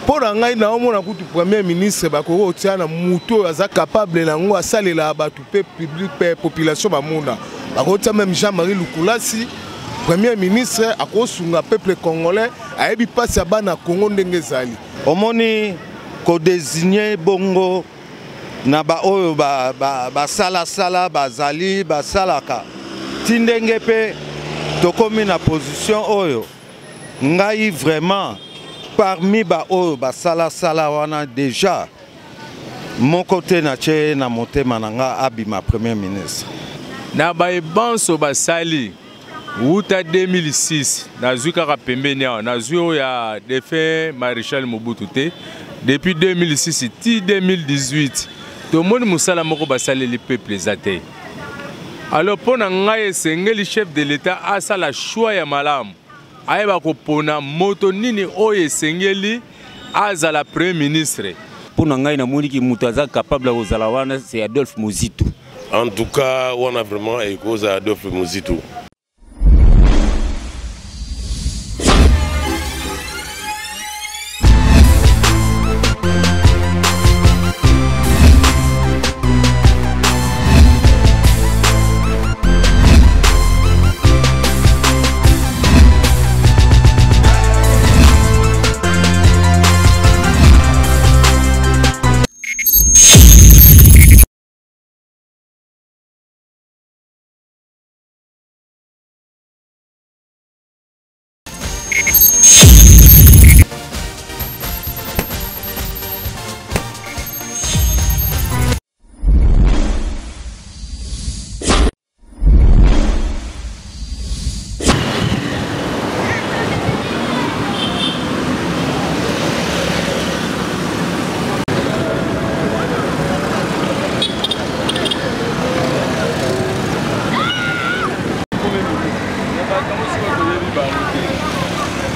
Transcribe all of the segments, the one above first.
Mpo na ngai naomona kutu premier ministre bakoki kotia na motu oyo aza capable na yango, asalelaka bato mpe public mpe population bamona. Bakotia meme Jean-Marie Lukulasi premier ministre, akosunga peuple congolais, ayebi mpasi ya bana Congo ndenge ezali. Omoni kodesigne bongo na baoyo basalasala bazali basalaka ti ndenge mpe tokomi na position oyo. Ngai vraiment parmi baoyo basalasala wana déjà moko te na tie na motema na nga abima premier ministre. Na baye banso basali wuta 2006, nazwi kaka pembeni awa, nazwi oyo ya défunt maréchal Mobutu te. Depuis 2006 ti 2018 tomoni mosala moko basaleli peuple eza te. Alors mpo na ngai esengeli chef de l'État asala choix ya malamu, ayeba kopona moto nini oyo esengeli azala premier ministre. Mpo na ngai namoniki moto aza capable ya kozala wana, c'est Adolphe Muzito. En tout cas wana vraiment ekozala Adolphe Muzito.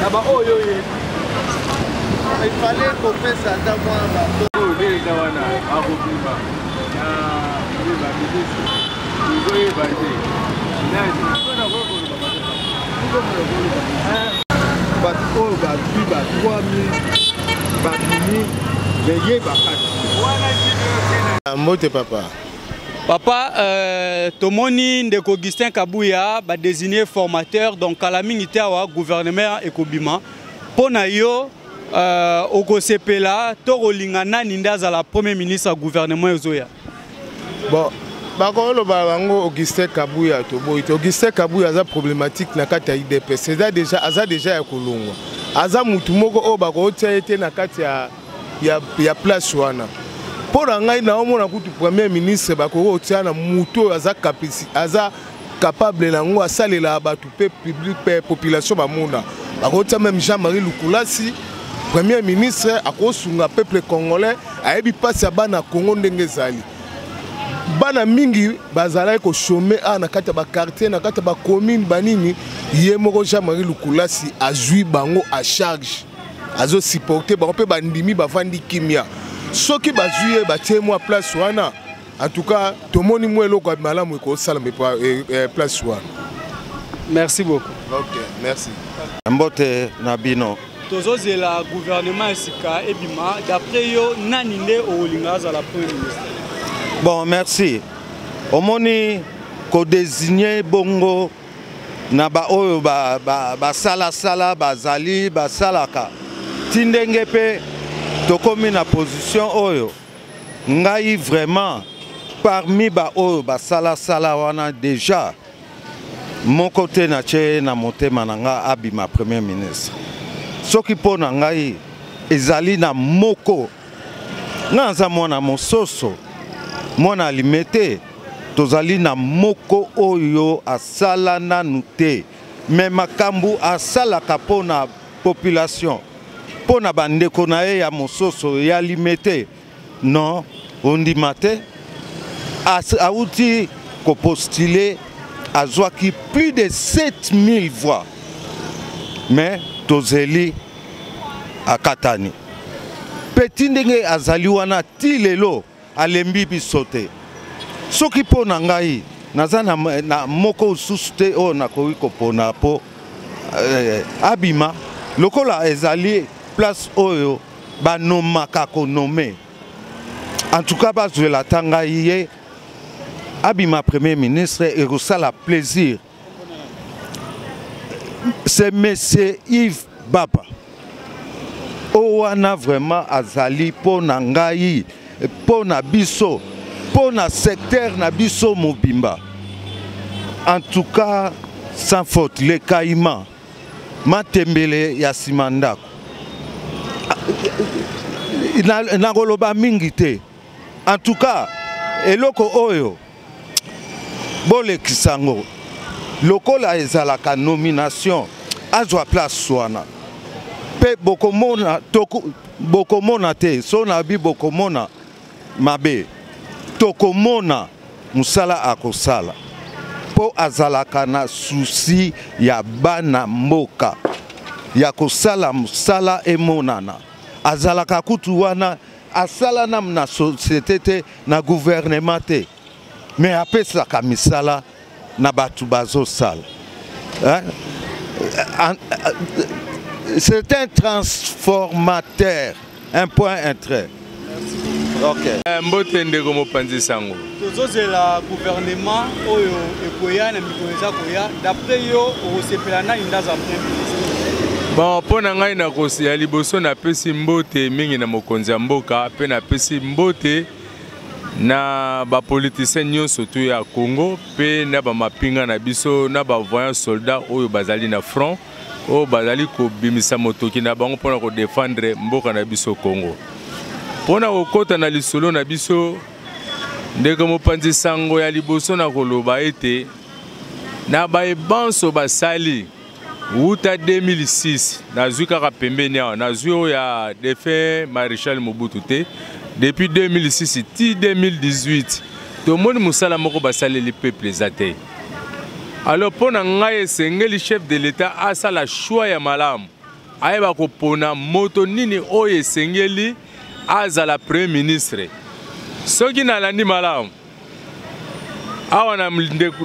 Na ba oyo oyebi il fallait kopesa ata mwa baoyo nde eza wana akobima na nde bamidesi tozoyeba te nani. Bato oyo bazwi ba 3000 babimi meye bakati. Mbote papa. Papa, tomoni ndeko Augustin Kabuya ba désigné formateur, donc kala mingi te awa gouvernement ekobima. Mpo na yo, okosepela to kolinga nani nde azala premier ministre ya gouvernement ezoya? Bon, bakoloba bango Augustin Kabuya toboyi te. Augustin Kabuya aza problématique na kati ya UDPS. Eza déjà, aza déjà ya kolongwa. Aza mutu moko oyo bakotia ye te na kati ya place wana. Mpo na ngai naomona kutu premier ministre bakoki kotia na mutu oyo aza capable na yango, asalelaka bato mpe public mpe population bamona. Bakotia meme Jean-Marie Lukulasi premier ministre, akosunga peuple congolais, ayebi mpasi ya bana Congo ndenge ezali. Bana mingi bazalaki kochômer awa na kati ya baquartier, na kati ya bacommune banini, ye moko Jean-Marie Lukulasi azwi bango à charge, azosupporte bango mpe bandimi bavandi kimia. Soki bazwi ye batie mwa place wana, en tout cas tomoni mwa eloko ya malamu ekosalama place wana. Merci beaucoup. Ok, merci. Mbote na bino. Tozozela gouvernement ya sika ebima, d'après yo nani nde okolinga azala premier ministre? Bon, merci. Omoni kodesigne bongo na baoyo basalasala bazali basalaka ti ndenge mpe tokomi na position oyo. Ngai vraiment parmi baoyo basalasala wana déjà moko te na tie na motema na nga abima premier ministre. Soki mpo na ngai ezali na moko, nga naza mwana mososo, mwana Alimete, tozali na moko oyo asala nanu te, me makambo asalaka mpo na population, mpo na bandeko na ye ya mososo ya Limete, non, ondima te. Auti kopostule, azwaki plus de 7000 voix, mais tozeli akatani. Petit ndenge azali wana ti lelo alembi biso te. Soki mpo na ngai naza na moko mosusu te oyo nakoki kopona mpo abima lokola ezali place oyo Banomaka konome. En tout cas, bazwela ata ngai ye abima premier ministre, ekosala plaisir. C'est monsieur Yves Bapa. Oyo wana vraiment azali mpo na ngai, mpo na biso, mpo na secteur na biso mobimba. En tout cas, sans faute, le caïman, matembele ya nsima ndako. Nakoloba mingi te. En tout cas, eloko oyo bolekisa yango lokola ezalaka nomination, azwa place wana mpe bokomona, bokomona te so na bi bokomona mabe, tokomona mosala akosala mpo azalaka na souci ya bana mboka ya kosala mosala emonana. Azalaka kutu wana asala na société te, na gouvernement te, mais apesaka misala na bato bazosala. Hein? C'est un transformateur, un point, un trait. Ok. Mbote ndeko mopanzi sango. Tozozela gouvernement oyo ekoya na mikolo eza koya. D'après yo, okosepela nani ndaza premier ministre? Bon, mpo na ngai ya liboso, napesi mbote mingi na mokonzi ya mboka mpe napesi mbote na bapoliticien nyonso tu ya Congo mpe na bamapinga na biso, na bavaillant soldat oyo bazali na front, oyo bazali kobimisa motoki na bango mpona kodéfendre mboka na biso Congo. Mpona kokɔta na lisolo na biso, ndeko mopanzi sango, ya liboso na koloba ete na baye banso basali wuta 2006, nazwi kaka pembeni awa, nazwi oyo ya défunt maréchal Mobutu te, depuis 2006 ti 2018, tomoni mosala moko basaleli peuple eza te. Alors, mpo na ngai, esengeli chef de l'État asala choix ya malamu, ayeba kopona moto nini oyo esengeli azala premier ministre. Soki nalandi malamu awa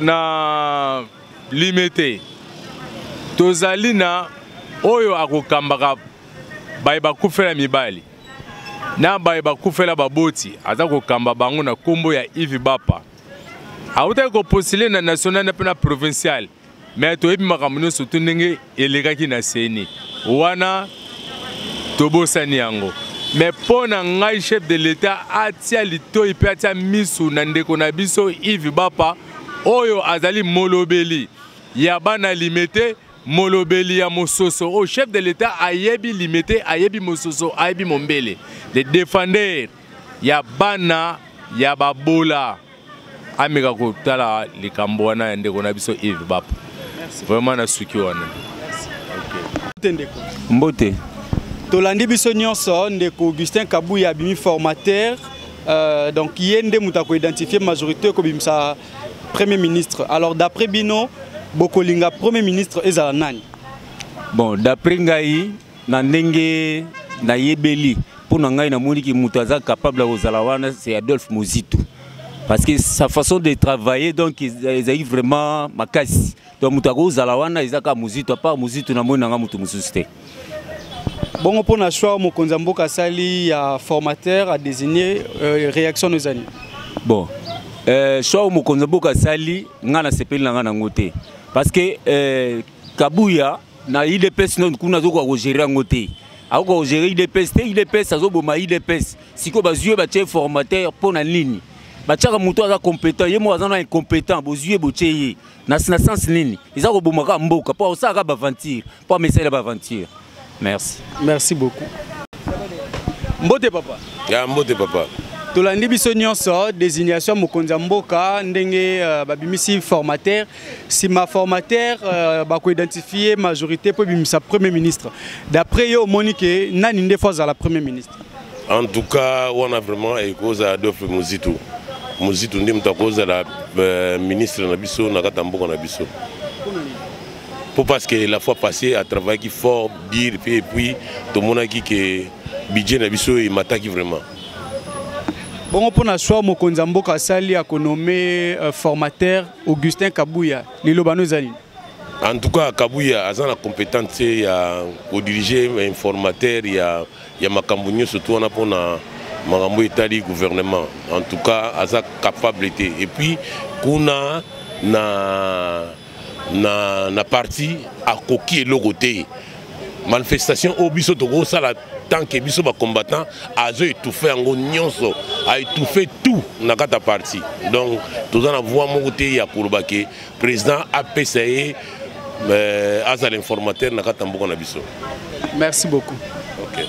na Limete, tozali na oyo akokambaka baye bakufela mibali na baye bakufela baboti, aza kokamba bango na nkombo ya Yves Bapa. Awutaki kopostuler na national mpe na provincial, mais toyebi makambo nyonso tu ndenge elekaki na CENI wana, tobosani yango. Mais mpo na ngai, chef de l'État atia litoi mpe atia misu na ndeko na biso Yves Bapa, oyo azali molobeli ya bana Limete, molobeli ya mososo, oyo chef de l'État ayebi Limete, ayebi mososo, ayebi mombele, le défendeur ya bana ya babola. Ameka kotala likambo wana ya ndeko na biso Yves Bapa. Vraiment, nasuki wana. Ndeko. Mbote. Tolandi biso nyonso, ndeko Augustin Kabuya abimi formateur, donc ye nde moto akoidentifie majorité ekobimisa premier ministre. Alors, d'après bino, bokolinga premier ministre ezala nani? Bon, d'après ngai, na ndenge nayebeli, mpo na ngai namoniki moto aza capable ya kozala wana, c'est Adolphe Muzito, parce que sa façon de travailler, donc ezalaki vraiment makasi. Donc moto akozala wana eza kaka Muzito. À part Muzito, namoni nanga moto mosusu te. Bongo mpona choix mokonzi ya mboka asali ya formateur adésigné, réaction no ezali? Bon, choix oyo mokonzi ya mboka asali, ngai nasepeli na ngai nango te, parce que Kabuya na UDPS no kuna azokoka kogérer yango te, akoka kogérer UDPS te. UDPS azoboma UDPS. Sikoyo bazwi ye, batie formateur mpo na nini? Batiaka moto aza compétent, ye moko aza na incompétent, bozwi ye, botie ye na sens nini? Eza koboma kaka mboka, mpo akosalaka baaventure, mpo amesalela baaventure. Merci. Merci beaucoup. Mbote papa. Ya mbote papa. Tolandi biso nyonso désignation mokonzi ya mboka, ndenge babimisi formateur. Nsima formateur, bakoidentifie majorité mpo ebimisa premier ministre. D'après yo, omoni ke nani nde faut azala premier ministre? En tout cas, wana vraiment ekozala Adolphe Muzito. Muzito nde moto akozala ministre na biso na kati ya mboka na biso, po parce que la fois passée atravaillaki fort dire et puis tomonaki ke budget na biso emataki vraiment. Bongo mpona choix mokonzi ya mboka asali ya konome formateur Augustin Kabuya, liloba no eza nini? En tout cas, Kabuya aza na compétence ya kodirige informateur ya, ya makambo nyonso tu wana mpona makambo etali gouvernement. En tout cas, aza capable te. Et puis kuna na, na, na parti akoki eloko te. Manifestation oyo biso tokosala tant que biso bacombattant, azo étouffe yango nyonso, aétouffe tout na kati ya parti. Donc toza na voix moko te ya koloba ke président apesa ye azala informateur na kati ya mboka na biso. Merci beaucoup. Ok.